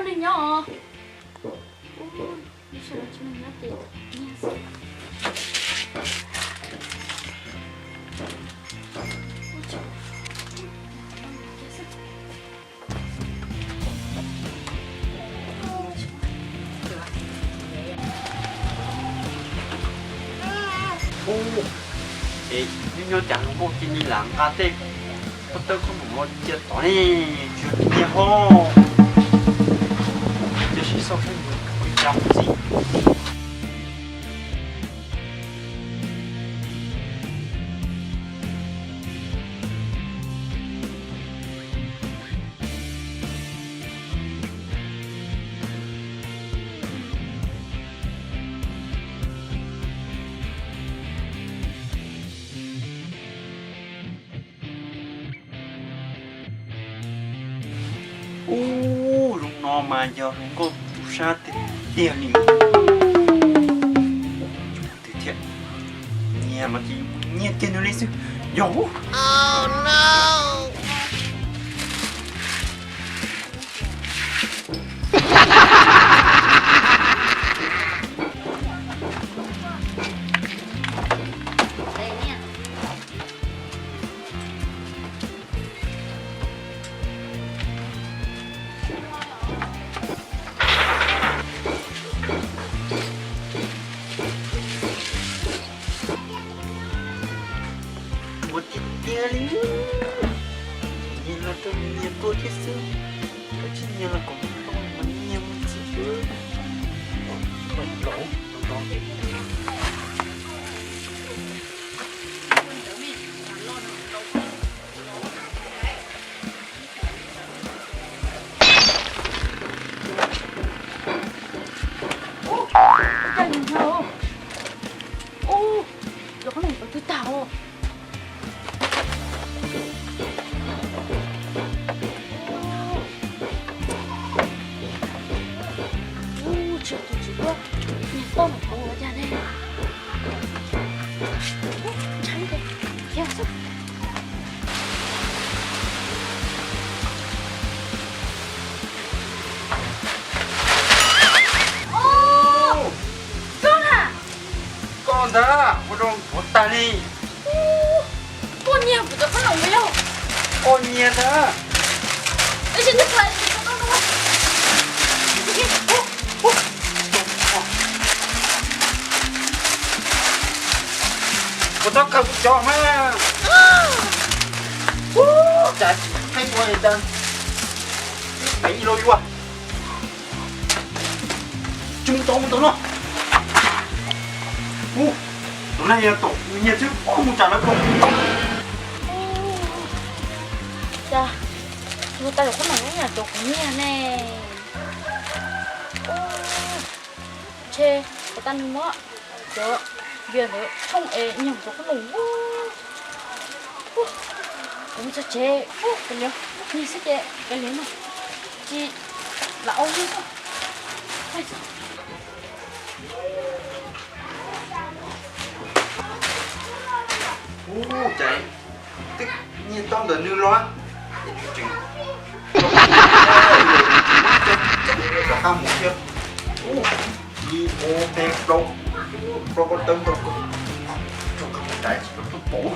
Nyob os. Ub, sawv daws tsis nyob ces nyiag xwb. Ub, es nyob nyob cas hluas nkauj cia li lam nqa tej pob tawb khaub ncaws no cia tod ne, tsis nyiag ho. Cia sib xauj saib nws ua li cas mus txij. Ub, zoo no mas yog hluas nkauj tub sab tiag tiag li. Twb thiab, nyiag los ces nyiag kiag nws li xwb. Yog. Ua tiag tiag li, nyiag los rau nyiag tuaj thiab xwb, koj tsis nyiag los kom tau mas nyiag mus txij xwb. Ub, cov khaub noom tod twb tag os. Ub, tsis tus tsis tuaj, niag toj no puas ua cas ne? Ub, ntshai tiag, khiav xwb. Koj na. Koj ntag, ua rau kuv tag li. Koj nyiag kuv cov khaub noom yog? Koj nyiag ntag. Kuv txhob khaws kuv cov mas. Ub, cas tsis pheej ua li cas, pheej ib lo yuav. Tsis mus tod mus tod no. Ub, tus neeg yog tom nyiag xwb, ub, mus tsam lawv pom. Cas tus tag cov khaub noom nyiag cov kuv nyiag ne. Ub, ntshe tus tag nws muab cov vias ntawd tshooj es nyiag cov khaub noom. Ub, kuv mus txog tsev, ub, kuv niam nyiag xwb ces kav liam no, tsis lam ua li xwb. Ub, cas twb nyiag tau ntawm nws los, es nws tseem rov qab mus thiab. Ub, ib ob peb plaub, plaub pob tawb ntau kawg, rov qab mus rais tsis tau tuaj pom.